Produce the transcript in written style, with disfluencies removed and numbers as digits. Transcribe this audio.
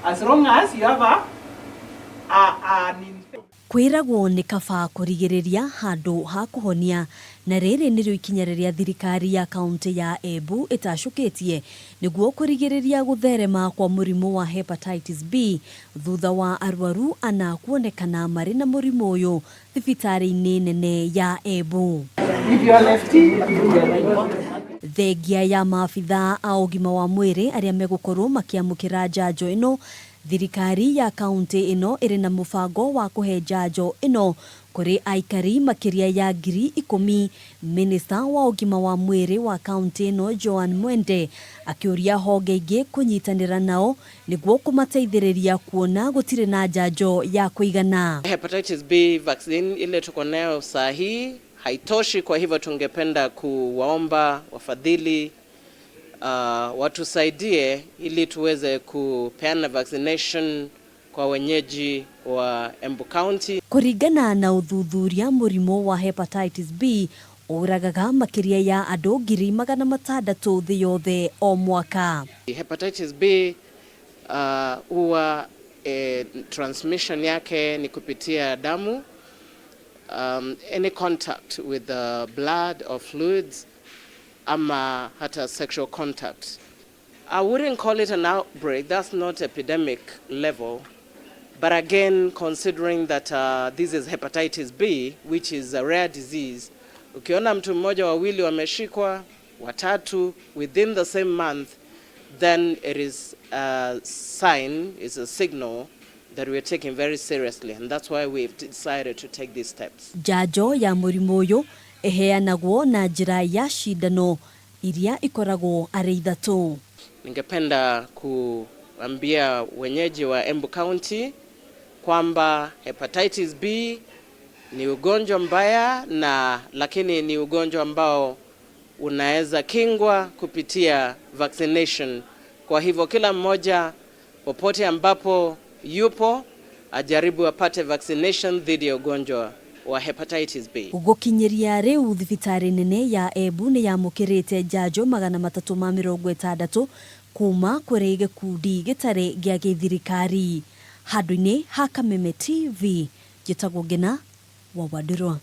As long as you have a, a, an infection. Kwĩragwo nĩ kaba kũrigĩrĩria handũ ha kũhonia, na rĩrĩ nĩrĩo ikinya rĩrĩa thirikari ya kauntĩ ya Embu ĩtacũkĩtie nĩguo kũrigĩrĩria gũtherema kwa mũrimũ wa Hepatitis B thutha wa arwaru ana kuonekana marĩ na mũrimũ ũyũ thibitarĩ-inĩ nene ya Embu. If you are lefty, you are right. Thengia ya maabithaa a ũgima wa mwĩrĩ arĩa megũkorwo makĩamũkĩra njanjo ĩno, thirikari ya kauntĩ ĩno ĩrĩ na mũbango wa kũhe njanjo ĩno kũrĩ aikari makĩria ya 10,000. Minista wa ũgima wa mwĩrĩ wa kauntĩ ĩno Joan Mwende akĩũria honge ingĩ kũnyitanĩra nao nĩguo kũmateithĩrĩria kuona gũtirĩ na njanjo ya kũigana. Hepatitis B vaccine ile tuko nayo saa hii haitoshi, kwa hivyo tungependa kuwaomba wafadhili watusaidie ili tuweze kupeana vaccination kwa wenyeji wa Embu County. Kũringana na ũthuthuria, mũrimũ wa Hepatitis B ũragaga makĩria ya andũ 600,000 thĩ yothe o mwaka. Hepatitis B huwa transmission yake ni kupitia damu. Any contact with the blood or fluids ama hata sexual contact. I wouldn't call it an outbreak, that's not epidemic level. But again, considering that this is hepatitis B, which is a rare disease, ukiona mtu mmoja, wawili wameshikwa, watatu within the same month, then it is a sign, it's a signal that we are taking very seriously, and that's why we've decided to take these steps. Njanjo ya mũrimũ ũyũ ĩheanagwo na njĩra ya cindano iria ikoragwo arĩ ithatũ. Ningependa kuambia wenyeji wa Embu County kwamba hepatitis B ni ugonjwa mbaya na lakini ni ugonjwa ambao unaweza kingwa kupitia vaccination. Kwa hivyo kila mmoja popote ambapo yupo ajaribu apate vaccination dhidi ya ugonjwa wa hepatitis B. Gũkinyĩria rĩu thibitarĩ nene ya Embu nĩ yamũkĩrĩte njanjo 360 kuma kũrĩ gĩkundi gĩtarĩ gĩa gĩthirikari. Handũ-inĩ ha Kameme TV, njĩtagwo Ngina wa Wandirwa.